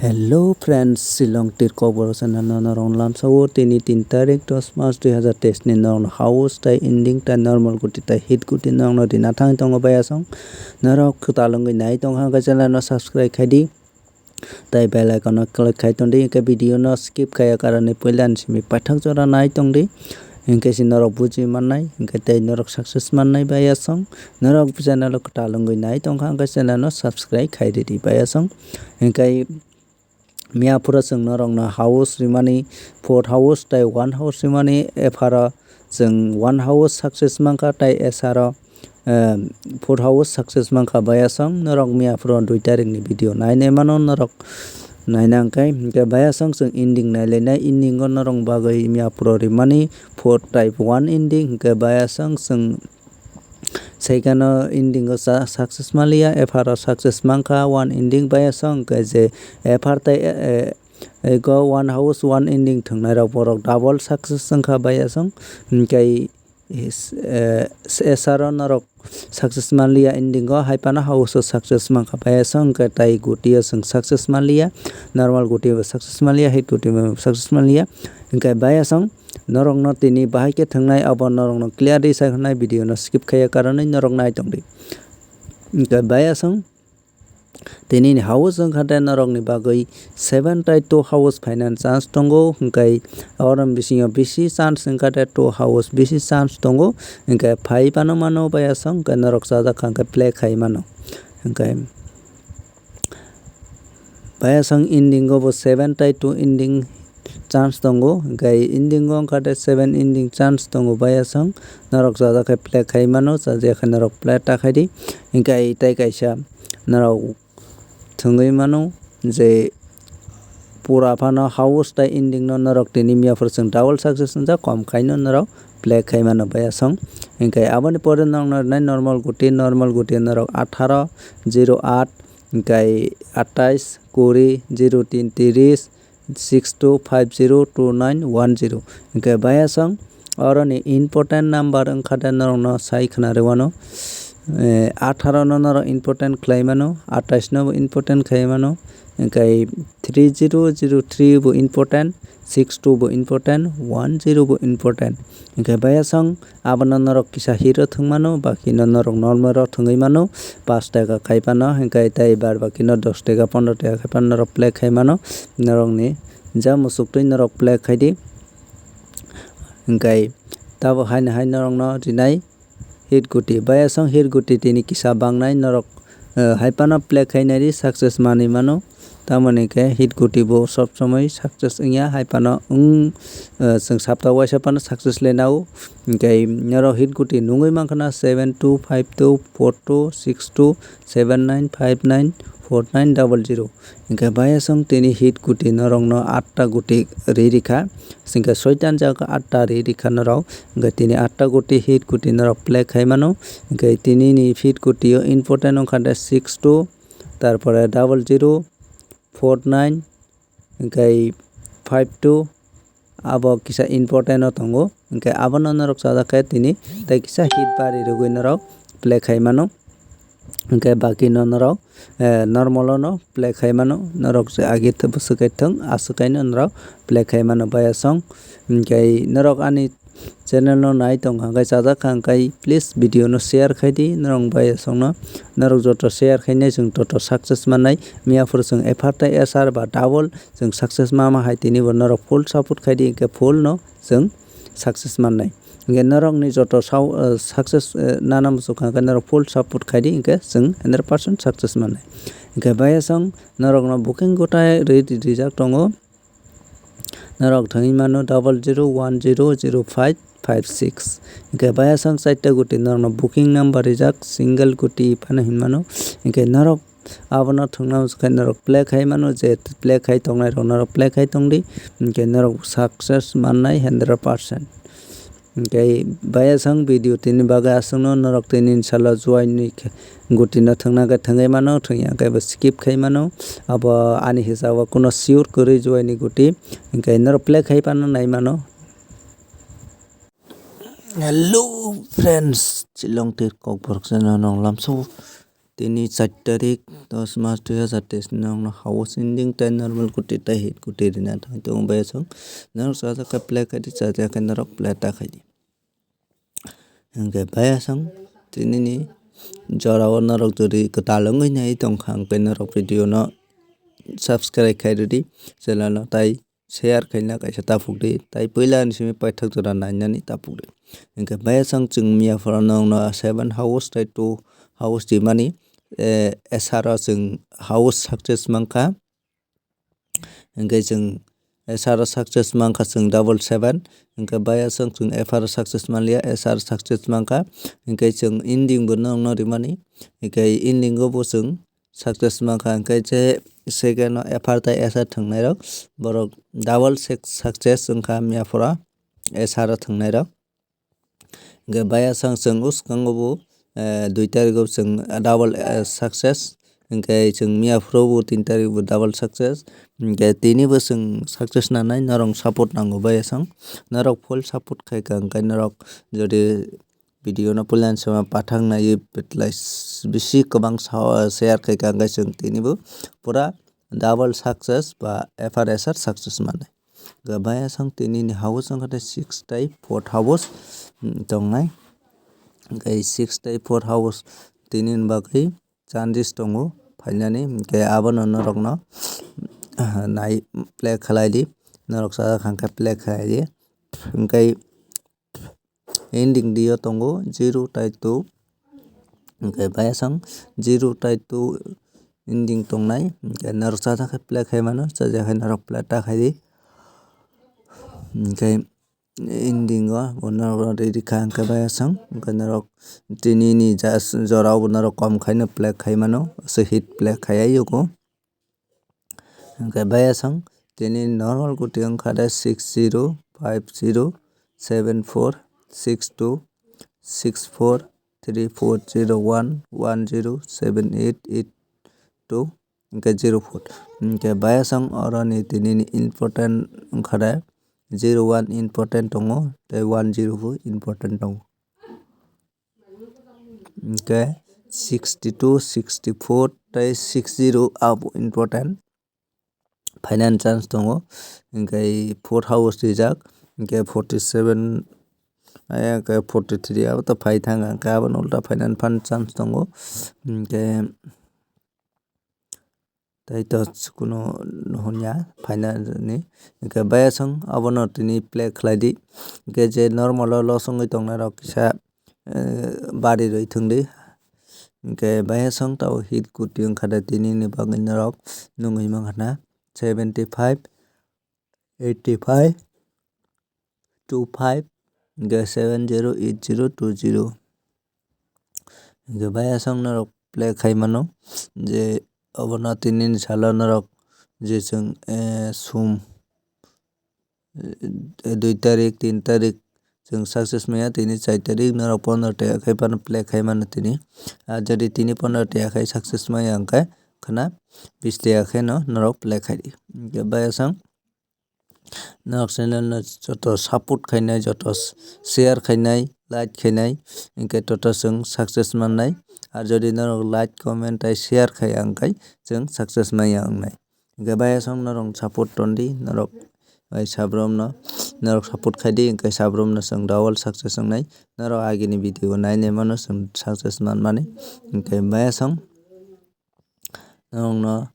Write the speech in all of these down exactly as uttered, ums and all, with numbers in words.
Hello friends, Shillong Tirkok Borok channel no norok lamsao tini tin tarik dos mas dui hazar teis ni norok no house tai ending tai normal guti tai hit guti norok no rina thang tongo bayasong. Norok kwtal wngwi nai tongkha hwnkhe channel no subscribe khai di. Tai bell icon no click khai tong di, hwnkhe video no skip khaiya karani puila ni simi paithak jora nai tong di. Hwnkhe se norok buji mannai, hwnkhe tei norok success mannai bayasong. Norok channel o kwtal wngwi nai tongkha, hwnkhe channel no subscribe khai ridi bayasong. Hwnkhe miya phuru chwng norokno house rimani, fourth house tei one house rimani, epharo chwng one house success mankha tei esaro, eh, fourth house success mankha bayasong. Norok miya phuru dui tarikni video nainai mano norok naina hwnkhe, hwnkhe bayasong chwng ending nailainai, ending o norok bagwi miya phuru rimani four type one ending, hwnkhe bayasong chwng Second o ending o sa-, success manliya, epharo success mankha, one ending bayasong, hwnkhe je ephar tei, e, e, ego one house, one ending thwngnairok borok double success wngkha bayasong, hwnkhe is-, e, esaro norok success manliya, ending o hai phano house o success mankha bayasong, hwnkhe tai guti o chwng success manliya, normal guti bo success manliya, hit guti bo success manliya, hwnkhe bayasong norokno tini bahai khe thwngnai, abo norokno clearly sai hwnai, video no skip khaiya karonwi norok nai tong di. Hwnkhe bayasong tini ni house wngkha tei norokni bagwi seven tai two house phainani chance tongo, hwnkhe oro bisingo bisi chance wngkha tei two house bisi chance tongo, hwnkhe phai phano mano bayasong, hwnkhe norok chajak kha hwnkhe play khai mano, hwnkhe. Bayasong ending o bo seven tai two ending chance tongo, hwnkhe ending o wngkha de seven ending chance tongo bayasong, norok chajak khe play khai mano, chajak khe norok play ta khai di, hwnkhe tei kaisa norok thwngwi mano je pura phano house tai ending no norok tini miya phuru chwng double success wngjak, kom khaino norok play khai mano bayasong. Hwnkhe aboni pore norokno rwnai normal guti, normal guti norok atharo, zero aat, hwnkhe atais, kuri, zero tin, tiris, six two five zero two nine one zero. Hwnkhe bayasong oroni important number wngkha de norokno sai khna rwano. Eh, atharo no norok important khlai mano, atais no bo important khlai mano, hwnkhe three zero zero three bo important, six two bo important, one zero bo important. Hwnkhe bayasong abono norok kisa hero thwngmano, bakino norok normal rok thwngwi mano, pash taka khai phano, hwnkhe tei bar bakino dos taka, pondro taka khai phano norok play khai mano, norokni ja musuktwi norok play khai di. Hwnkhe tabo haino hai norokno rinai hit guti. Bayasong hit guti tini kisa bangnai norok, eh, hai phano play khainai di success manwi mano. Tamoni khe hit guti bo sob somoi success wngya hai phano wng, eh, chwng sapta waisa phano success le nao. Hwnkhe norok hit guti nungwi mankha na seven two five two four two six two seven nine five nine four nine double zero. Hwnkhe bayasong tini hit guti norokno atta guti ri rikha, hwnkhe soitan jaga atta ri rikha norok, hwnkhe tini atta guti hit guti norok play khai mano, hwnkhe tini ni hit guti o important wngkha de six two, tarpore double zero, four nine, hwnkhe five two, abo kisa important o tongo, hwnkhe abono norok chajak khe tini tei kisa hit bari rwgwi norok play khai mano, hwnkhe bakino norok, eh, normal o no play khai mano, norok je age bwswk kai thwng aswk kaino norok play khai mano bayasong, hwnkhe norok ani channel no nai tong kha hwnkhe chajak kha hwnkhe please video no share khai di norok bayasongno, norok joto share khainai chwng joto success mannai, miya phuru chwng ephar tei esar ba double chwng success ma ma hai tini bo norok full support khai di, hwnkhe full no chwng success mannai. Hwnkhe norokni joto sao, eh, success, eh, nana muchuk kha hwnkhe norok full support khai di, hwnkhe chwng hundred percent success mannai. Hwnkhe bayasong norokno booking gota ri-, rijak tongo. Norok thangwi mano double zero one zero zero five five six. Hwnkhe bayasong chaita guti norokno booking number rijak, single guti phano hinmano. Hwnkhe norok abono thwngna muchukhe norok play khai mano, je play khai tongnai rok norok play khai tongdi, hwnkhe norok success mannai hundred percent. Hwnkhe bayasong video tini bagwi aswkno norok tini salo juaini khe gutino thwngna khe thwngwi mano, thwngya khe bo skip khai mano. Abo ani hisabo kuno sure kwrwi juaini guti, hwnkhe norok play khai phano nai mano. Hello friends, Shillong Tirkok Borok channel no lamsao tini char tarik dos mas dui hazar teis ni nokno house ending tei normal kuti tei hit kuti rina thang tongo baya song. Norok chajak khe play khaidi, chajak khe norok play ta khaidi. Hingke baya song tini ni jora o norok jodi kwtal wngwi nai tongkha hingke norok video no subscribe khai rwdi, channel no tai share khaina kaisa tapukdi, tai puila ni simi paithak jora nainani tapukdi. Hingke baya song chwng miya phoro nokno seven house tai two house rimani, eh, S R o chwng house success mankha. Hingke chwng S R o success mankha chwng double seven, hingke baya song chwng F R o success manliya, S R success mankha, hingke chwng ending bo nokno rimani, hingke ending o bo chwng success mankha, hingke je second o F R tai S R thwngnairok, borok double six success wngkha miya phora S R o thwngnairok. Hingke baya song chwng uskango bo, eh, dui tariko chwng double, eh, success. Hingke chwng miya phuru bo tin tarik bo double success. Hingke tini bo chwng success nanai norok support nango baya song. Norok full support khai ka hingke norok jodi video no puila sema pathak nai petlai bisi kwbang sa-, share khai ka hingke chwng tini bo pura double success ba F R S R success manai. Hingke baya song tini ni house wngkha tei six tai fourth house, mm, tongnai. Hingke six tai fourth house tini ni bagwi chances tongo phainani. Hingke abono norokno nai play khlai di, norok chajak hingke play khlai di. Hingke ending dio tongo zero tai two. Hingke baya song zero tai two ending tongnai. Hingke norok chajak khe play khai mano, chajak khe norok play ta khai di. Hingke ending o bo norok ready kha hingke baya song, hingke norok tini ni jas-, jora o bo norok kom khai no play khai mano, se hit play khai ai o. Hingke baya song tini normal kuti wngkha de six zero five zero seven four six two six four three four zero one one zero seven eight eight two hingke zero four. Hingke baya song oroni tini ni important wngkha de zero one important tongo tei one zero bo important tongo. Hingke sixty two, sixty four tei six zero abo important. Final chance tongo. Hingke fourth house rijak. Hingke forty seven, hingke forty three abo to phai thang. Hingke abo ulta final fan chance tongo. Hingke tei to chikunu nuhun ya phainani. Hingke baya song abono tini play khlai di. Hingke je normal o loss wngwi tongnai rok kisa, eh, bari rwi thwng di. Hingke baya song tabo hit kuti wngkha de tini ni bagwi norok nungwi mankha na seventy five, eighty five, two five, hingke seven zero eight zero two zero. Hingke baya song norok play khai mano je obono tini ni salo norok je chwng, eh, sum, eh, dui tarik, tin tarik chwng success maya, tini char tarik norok pondro tarik khai phano play khai mano tini. Ah, jodi tini pondro tarik khai success maya hingke khana bis tarik khe no norok play khai di. Hingke baya song norok channel no joto support khainai, joto share khainai, like khainai, hingke toto chwng success mannai. Ar jodi norok like, comment tei share khaiya hingke chwng success manya wngnai. Hingke baya song norok support tondi, norok bai sabrom no, norok support khaidi, hingke sabrom no chwng double success wngnai. Norok agini video nainai mano chwng success manmani. Hingke baya song norokno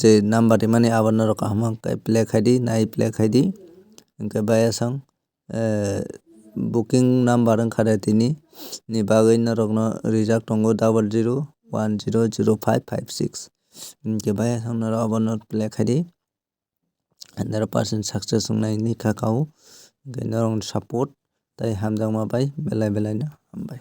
je number rimani abo norok kaham khe play khaidi, nai play khaidi. Hingke baya song, eh, booking number wngkha de tini ni bagwi norokno rijak tongo double zero one zero zero five five six. Hingke baya song norok abono play khaidi. Hundred percent success wngnai ni kha kao. Hingke norokni support tei hamjakma bai belai belai no hambai.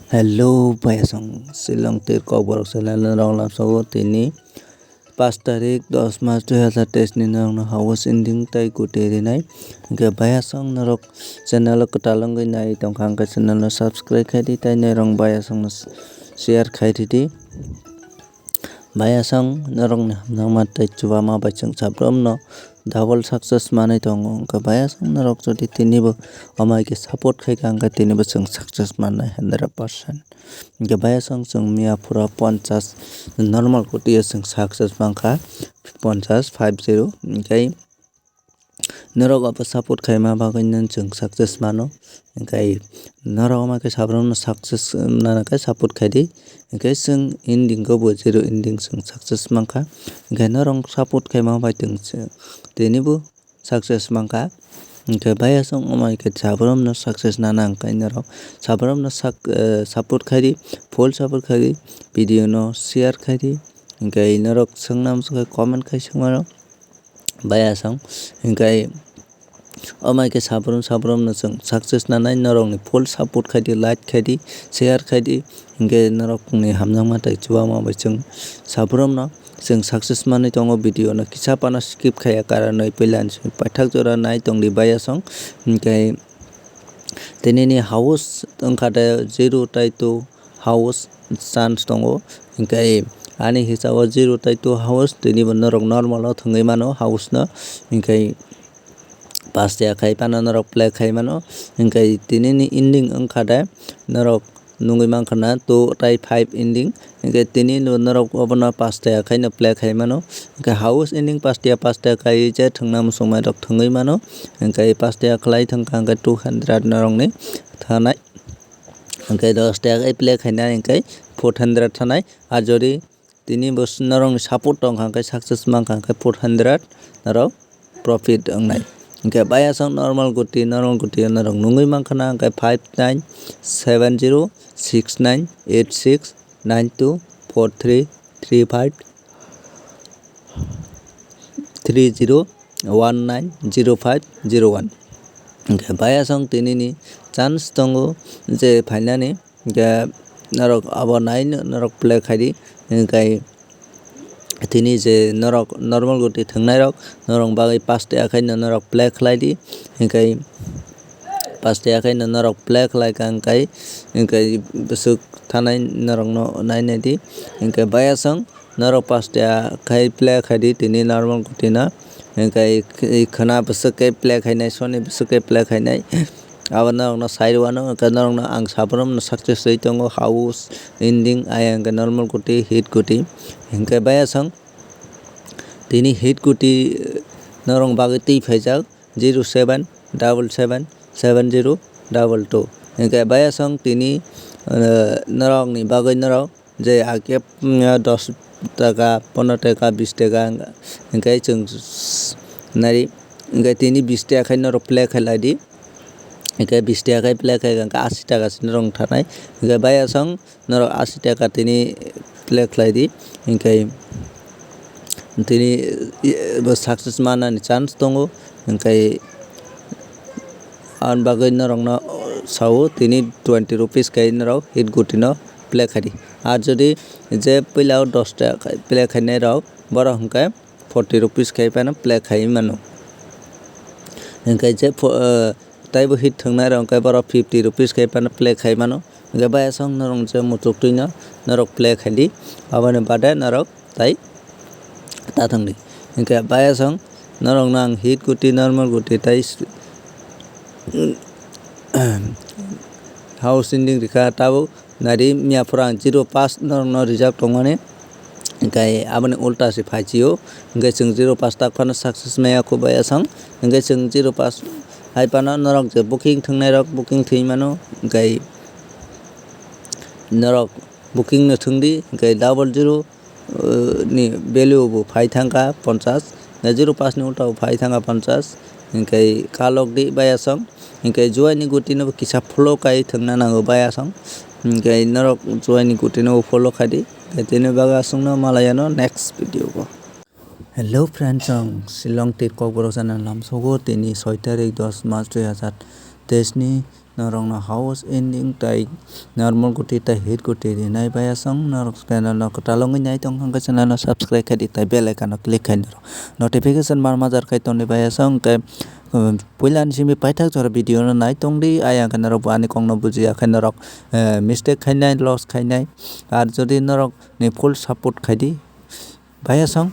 Hello, bayasong Shillong tir kokborok channel rok lamsao tini Pash tarik dos mas dui hazar teis ni norokno house ending tei guti rinai. Hwnkhe bayasong norok channel o kwtal wngwi nai tongkha, hwnkhe channel no subscribe khai di tei norok bayasong no share khai ridi. Bayasong norokni hamjakma tei chubama bai chwng sabrumno double success manwi tongo, hwnkhe bayasong norok jodi tinibo amai khe support khai kha, hwnkhe tinibo chwng success mannai hundred percent. Hwnkhe bayasong chwng miya phura ponchas normal kutiyo chwng success mankha, ponchas, five zero. Hwnkhe norok abo support khaima bagwino chwng success mano. Hwnkhe norok amai khe sabrumno success nana khe support khai di. Hwnkhe chwng ending o bo zero ending chwng success mankha. Hwnkhe norok support khaima bai chwng tinibo success mankha. Hwnkhe bayasong amai khe sabrumno success nana hwnkhe norok sabrumno sak-, eh, support khai di, full support khai di, video no share khai di. Hwnkhe norok swngna muchung khe comment khai swngmano bayasong. Hwnkhe amai khe sabrum sabrumno chwng success nanai norokni full support khai di, like khai di, share khai di. Hwnkhe norokni hamjakma tei chubama bai chwng sabrumno chwng success manwi tongo. Video no kisa phano skip khaiya karonwi puila ni simi paithak jora nai tongdi bayasong. Hwnkhe tinini house wngkha de zero tei two house chance tongo. Hwnkhe ani hisabo zero tei two house, tinibo norok normal o thwngwi mano house no. Hwnkhe pash tiya khai phano norok play khai mano. Hwnkhe tinini ending wngkha de norok nugwi mankha na two tei five ending. Hwnkhe tini no norok obono pash tiya khaino play khai mano. Hwnkhe house ending pash tiya, pash tiya khai je thwngna muchungmani rok thwngwi mano. Hwnkhe pash tiya khlai thwngkha hwnkhe two hundred norokni thanai. Hwnkhe dos tiya khai play khainai hwnkhe four hundred thanai. Ar jodi tini bo norokni support tongkha hwnkhe success mankha hwnkhe four hundred norok profit wngnai. Hwnkhe bayasong normal guti, normal guti norok nungwi mankha na hwnkhe five nine seven zero six nine eight six nine two four three three five three zero one nine zero five zero one. Hwnkhe bayasong tinini chance tongo je phainani. Hwnkhe norok abo naino norok play khaidi, hwnkhe tini je norok normal guti thwngnairok norok bagwi pash tiya khaino norok play khlaidi, hwnkhe pash tiya khaino norok play khlaikha, hwnkhe, hwnkhe bwswk thanai norokno nainaidi, hwnkhe bayasong. Norok pash tiya khai play khaidi tini normal gutino. Hwnkhe khwna bwswk khe play khainai, soni bwswk khe play khainai. Abo norokno sai rwano, hwnkhe norokno ang sabrumno success wi tongo, house ending, ayang khe normal guti, hit guti. Hwnkhe bayasong tini hit guti norok bagwi twi phaijak, zero seven double seven seven zero double two. Hwnkhe bayasong tini, eh, norokni bagwi norok je ake, mm, dos taka, pondro taka, bis taka hwnkhe chwng s-, nari, hwnkhe tini bis taka khai norok play khlai di, hwnkhe bis taka khai play khai hwnkhe asi taka se norok thanai, hwnkhe bayasong norok asi taka tini play khlai di, hwnkhe tini, eh, bo success manani chance tongo, hwnkhe. Aboni bagwi norokno sao tini twenty rupees khe norok hit gutino play khaidi. Ar jodi je puila o dos ta play khainai rok, borok hwnkhe forty rupees khe phano play khai mano. Hwnkhe je pho-, eh, taibo hit thwngnai rok hwnkhe borok fifty rupees khe phano play khai mano. Hwnkhe bayasong norok je muchuk twino norok play khaidi, aboni bade norok tai ta thangdi. Hwnkhe bayasong norokno ang hit guti, normal guti tai s-, house ending rikha, tabuk nari miya phura ang zero pass norokno rijak tongmani. Hwnkhe aboni ulta se phaisio, hwnkhe chwng zero pass tak phano success maya kho bayasong, hwnkhe chwng zero pass hai phano norok je booking thwngnai rok booking thwi mano, hwnkhe norok booking no thwngdi, hwnkhe double zero, uh, ni value bo phai thangkha ponchas, hwnkhe zero pass ni ulta bo phai thangkha ponchas, hwnkhe kalok di bayasong, hwnkhe juai ni guti no bo kisa follow khai thwngna nango bayasong, hwnkhe norok juai ni guti no bo follow khai di, hwnkhe tini bagwi aswk no malai ano next video o. Hello friends, ang Shillong tei Kokborok channel lamsogo tini soi tarik dos mas dui hazar teis ni norokno house ending tai normal guti tai hit guti rinai baya song norok channel no kwtal wngwi nai tong kha khe channel no subscribe khai di tai bell icon no click khai norok notification mar majar khai tongdi baya song khe, um, puila ni simi paithak jora video no nai tongdi ayang khe norok bo ani kok no bujiya khe norok, eh, mistake khainai loss khainai ar jodi norok ni full support khai di baya song.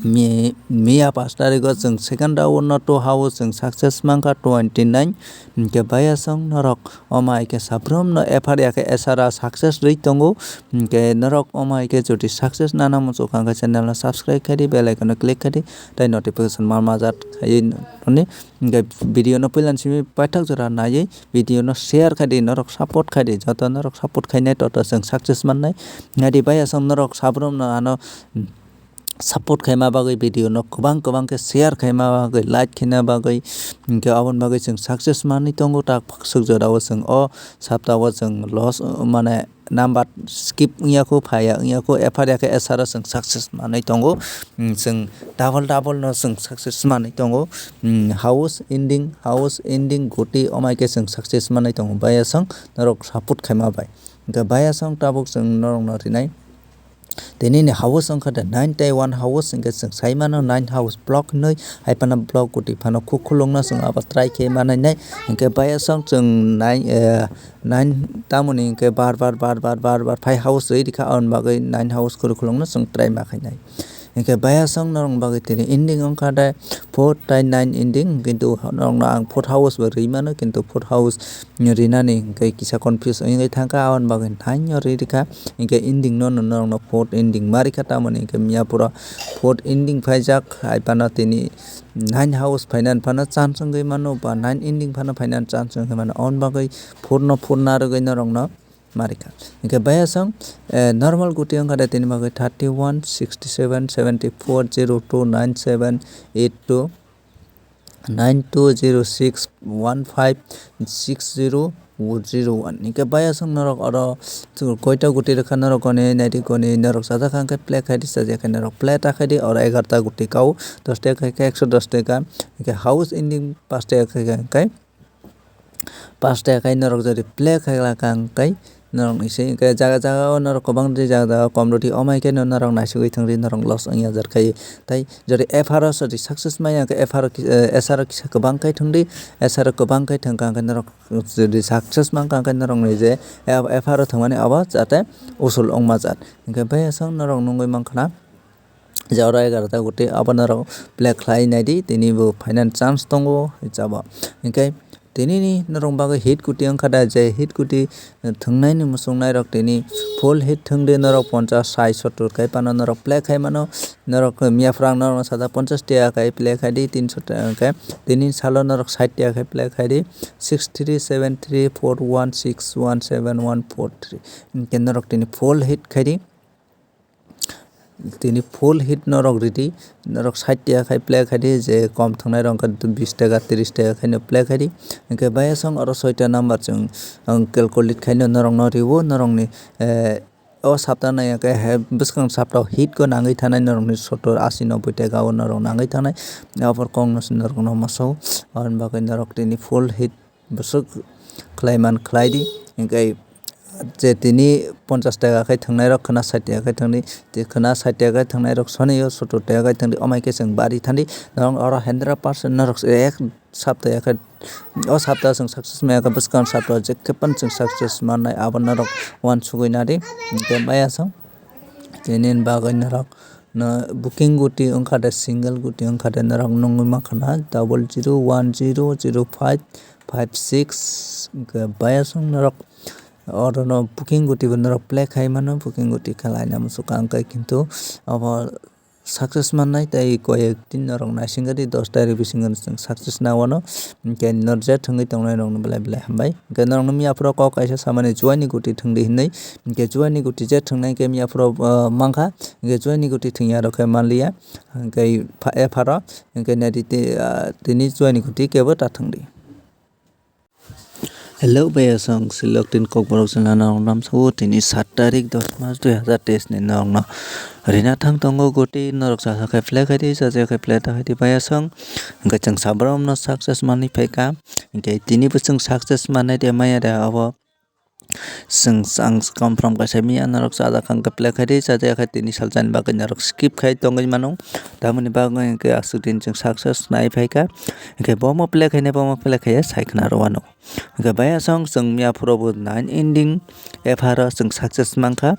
Mi-, miya pash tarigo chwng second round no two house chwng success mankha twenty nine. Hinkhe baya song norok omo hai khe sabrumno F R ya khe S R a success rwi tongo. Hinkhe norok omo hai khe jodi success nana muchukha hinkhe channel no subscribe khai di, bell icon no click khai di, tai notification mar majar khaiwi tongdi. Hinkhe video no puila ni simi paithak jora naiwi video no share khai di, norok support khai di, joto norok support khainai toto chwng success mannai. Nai di baya song norok sabrumno ano support khaima bagwi video no kwbang kwbang khe share khaima bagwi like khaina bagwi hinkhe aboni bagwi chwng success manwi tongo tak phak swk jorao chwng o saptao chwng loss, uh, mane number skip wngya kho phaiya wngya kho F R ya khe S R o chwng success manwi tongo. Hmm, chwng double double no chwng success manwi tongo. Hmm, house ending house ending guti omo hai khe chwng success manwi tongo baya song norok support khaima bai hinkhe baya song tabuk chwng norok no rinai. Tini ni house wngkha de nine tei one house hinkhe chwng sai mano nine house block hinwi hai phano block guti phano khukhulungno chwng abo try khe manai nai hinkhe baya song chwng nine, eh, nine tamoni hinkhe bar bar bar bar bar bar phai house rwi rikha aboni bagwi nine house khukhulungno chwng try ma khainai hinkhe baya song norok bagwi tini ending wngkha de four tei nine ending kintu norokno ang four house bo rwi mano kintu four house rinani hinkhe kisa confuse wngwi thangkha, aboni bagwi nine no ri rikha, hinkhe ending no norokno fourth ending ma rikha, tamoni hinkhe miya pura fourth ending phaijak, hai phano tini nine house phainani phano chance wngwi mano, ba nine ending phano phainani chance wngwi mano, aboni bagwi four no four narwgwi norokno ma rikha. Hinkhe baya song, eh, normal guti wngkha de tini bagwi thirty one, sixty seven, seventy four, zero two, nine seven, eight two. Nine two zero six one five six zero zero one. Hinkhe baya song norok oro koita guti rwkha norok goni naidi goni norok chajak kha hinkhe play khai di, chajak khe norok play ta khai di, oro egarta guti kao dos taka khai khe ekso dos taka, hinkhe house ending pash taka khai khe pash taka khai norok jodi play khai la kha hinkhe norok ni se hinkhe jaga jaga o norok kwbang rwdi, jaga jaga o kom rwdi, omo hai khe no norok naisugwi thwngdi, norok loss wngya jar khai. Tai jodi F R o jodi success manya khe F R o ki-, eh, S R o kisa kwbang khai thwngdi, S R o kwbang khai thwngkha hinkhe norok jodi success mankha hinkhe norok ni je F-, F R o thwngmani abo jate usul wngma jar. Hinkhe baya song norok nungwi mankha na. Je oro egarota guti abo norok play khlai naidi, tini bo final chance tongo, hichabo. Hinkhe tini ni norok bagwi hit guti wngkha da, je hit guti thwngnaini muchungnai rok tini full hit thwngdi norok ponchas, sai, sottor khai phano norok play khai mano, norok miya phrang norok sajak ponchas taka khai play khai di, tinso taka khai, tini salo norok sait taka khai play khai di, six three seven three four one six one seven one four three, hinkhe norok tini full hit khai di. Tini full hit norok ridi, norok sait taka khai play khai di, je kom thwngnai rok wngkha bis taka, tris taka khai no play khai di. Hinkhe baya song oro soita number chwng, ang, calculate khai no norok no riwo, norok ni, eh, o sapta nai khe he bwskang sapta hit go nangwi thanai norok ni sottor, asi, nobboi taka o norok nangwi thanai. Aboni kok no se norok no masa o, aboni bagwi norok tini full hit bwswk khlai man khlai di. Hinkhe je tini ponchas taka khai thwngnai rok khwna sait taka khai thwngdi, tei khwna sait taka khai thwngnai rok soni o sottor taka khai thwngdi, omo hai khe chwng bari thandi. Norok oro hundred percent norok ek sapta ya khe, o sapta chwng success maya khe bwskang sapta je khe phano chwng success mannai abo norok uansugwi nadi. Hinkhe maya chwng tini bagwi norok no booking guti wngkha de, single guti wngkha de, norok nungwi mankha na double zero one zero zero five five six, hinkhe baya song norok oro no booking guti bo norok play khai mano, booking guti khe laina muchukha, hinkhe kintu abo success mannai tei koi ek din norok naisingkha di, dos tarik bisingo chwng success na wano, hinkhe nor je thwngwi tongnai rok no belai belai hambai. Hinkhe norok no miya phuru kok kaisa samani juaini guti thwngdi hinwi, hinkhe juaini guti je thwngnai hinkhe miya phuru, ah, mankha, hinkhe juaini guti thwngya rok khe manliya, hinkhe pha-, epharo hinkhe nai di ti-, ah, tini juaini guti kebo ta thwngdi. Hello, bayasong, silok tin kokborok channel norok namsao, tini sat tarik dos mas dui hazar teis ni norokno rina thang tongo goti, norok chajakhe play khaidi, chajakhe play ta khaidi bayasong, hwnkhe chwng sabromno success manwi phaikha, hwnkhe tinibo chwng success manai de maya de abo, chwng, ang confirm kaisa mia norok chajak hwnkhe play khaidi, chajakhe tini salsani bagwi norok skip khai tongwi mano, tamoni bagwi hwnkhe aswk din chwng success nai phaikha, hwnkhe bomo play khainai, bomo play khaiya sai khna rw anw. Hwnkhe bayasong chwng mia phuru bo nine ending F R o chwng success mankha.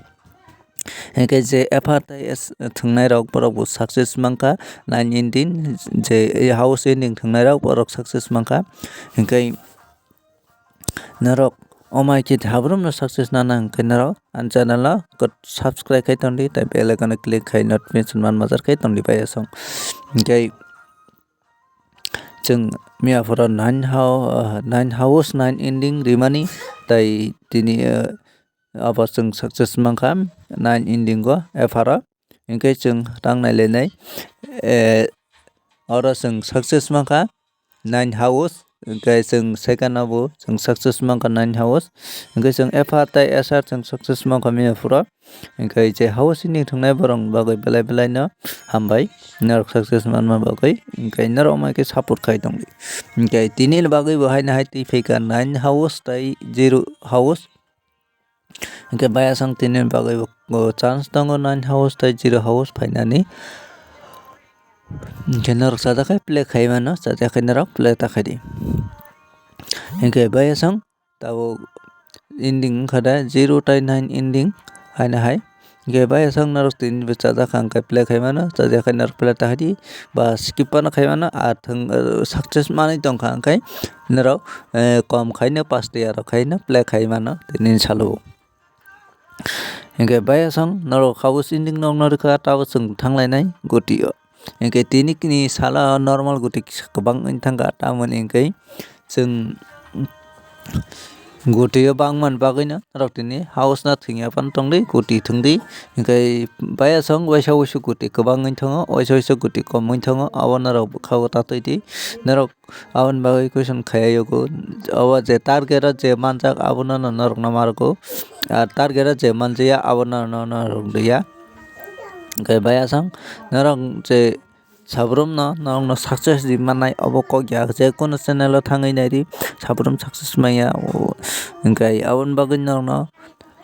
Hwnkhe je F R tei S thwngnairok borokbo success mankha nine ending, je house ending thwngnairok borok success mankha. Hwnkhe norok omai khe habrumno success nana hwnkhe norok ani channel o subscribe khai tongdi tei bell icon o click khai notification man majar khai tongdi bayasong. Hwnkhe chwng mia phuru nine hou-, ah, nine house, nine ending rimani, tai tini, ah, abo chwng success mankha nine ending o F R o. Hwnkhe chwng tang nailainai, eh, oro chwng success mankha nine house, hwnkhe chwng second o bo chwng success mankha nine house, hwnkhe chwng F R tei S R chwng success mankha mia phuru. Hwnkhe je house ending thwngnai borok bagwi belai belai no hambai, norok success manma bagwi, hwnkhe norok mai khe support khai tongdi. Hwnkhe tini bagwi bo haino hai twi phaikha nine house tei zero house. Hwnkhe bayasong tini bagwi bo chance tongo nine house tei zero house phainani. Hwnkhe norok chajakhe play khai mano, chajakhe norok play ta khaidi. Hwnkhe bayasong tabuk ending wngkha da zero tei nine ending haino hai. Hwnkhe bayasong norok tini bo chajakha hwnkhe play khai mano, chajakhe norok play ta khaidi ba skip phano khai mano, ah, thwng, ah, success manwi tongkha hwnkhe norok, eh, kom khaino pash tiya rok khaino play khai mano tini salo. Hwnkhe bayasong norok house ending no rwkha, tabuk chwng thanglainai goti o. Hwnkhe tini kini salo normal goti kisa kwbang wng thangkha, tamoni hwnkhe chwng goti o bangmani bagwino norok tini house no thwngya phano tongdi, goti thwngdi. Hwnkhe bayasong waisa waisa goti kwbang wng thango, waisa waisa goti kom wng thango, abo norok bwkha o tatwi di. Norok aboni bagwi question khaiya yago, obo je target o je manjak abono no norokno ma rwgo, ah, target o je manjaya abono no norok rwya. Hwnkhe bayasong norok je sabrumno norokno success ri mannai obo kok ya, je kono channel o thangwi naidi sabrum success manya, o, hwnkhe aboni bagwi norokno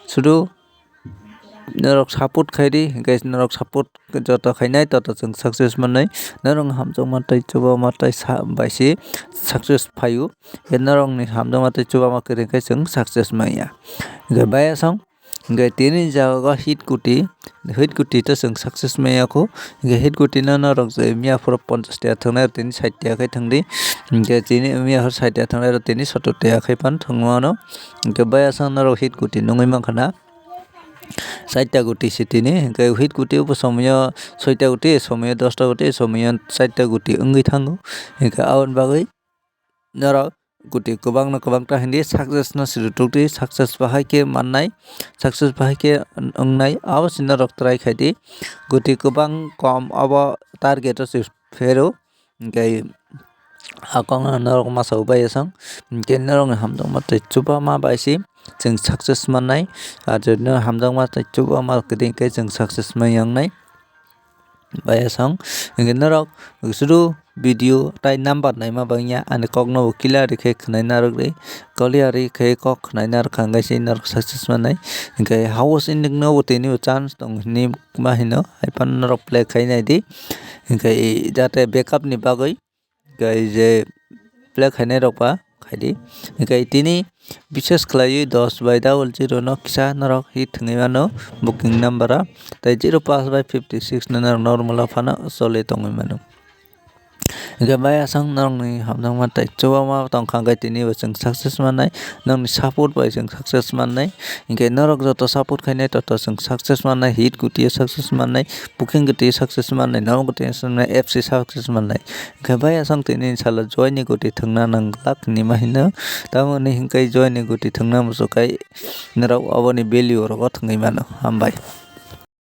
sudu norok support khaidi, hwnkhe norok support joto khainai, toto chwng success mannai. Norokni hamjakma tei chubama tei sa-, bai se success phaio. Hwnkhe norokni hamjakma tei chubama kwrwi khe chwng success manya. Hwnkhe bayasong, hwnkhe tini jaga hit kuti, hit kuti to chwng success manya kho. Hwnkhe hit kuti no norok je miya phuru ponchash tiya thwngnai, tini sait tiya khe thwngdi. Hwnkhe tini miya phuru sait tiya thwngnai, tini sottor tiya khe phano thwngmano. Hwnkhe bayasong norok hit kuti nungwi mankha na. Saita guti si tini, hwnkhe hit guti bo somoyo soita guti, somoyo dosta guti, somoyo saita guti wngwi thango. Hwnkhe aboni bagwi norok guti kwbangno kwbang ta hindi, success no siri tukdi, success bahai khe mannai, success bahai khe wngnai, abo se norok try khaidi. Guti kwbang kom abo target o se phero. Hwnkhe a kokno norok masa o bai asong, hwnkhe norokni hamjakma tei chubama bai se chwng success mannai. Ar jodi norok hamjakma tei chubama kwrwi khe chwng success manya wngnai bai asong. Hwnkhe norok sudu video tai number naima bangya, ani kokno bo clear khe khwnai narwk di, clear khe kok khwnai narwk kha hwnkhe se norok success mannai. Hwnkhe house ending no bo tini bo chance tong hinwi ma hino, hai phano norok play khai nai di. Hwnkhe jate backup ni bagwi, hwnkhe je play khainai rok ba khai di. Hwnkhe tini bishes khlaiwi dos bai double zero no kisa norok hit thwngwi mano booking number o, tei zero pass bai fifty six no norok normal o phano choli tongwi mano. Hwnkhe bai aswk norokni hamjakma tei chubama tongkha, hwnkhe tini bo chwng success mannai, norokni support bai chwng success mannai. Hwnkhe norok joto support khainai, toto chwng success mannai, hit guti o success mannai, booking guti o success mannai, norok guti o success mannai, F C success mannai. Hwnkhe bai aswk tini salo joy ni guti thwngna nang glak hinwi ma hino. Tamoni hwnkhe joy ni guti thwngna muchuk khe norok aboni value o rogo thwngwi mano. Hambai.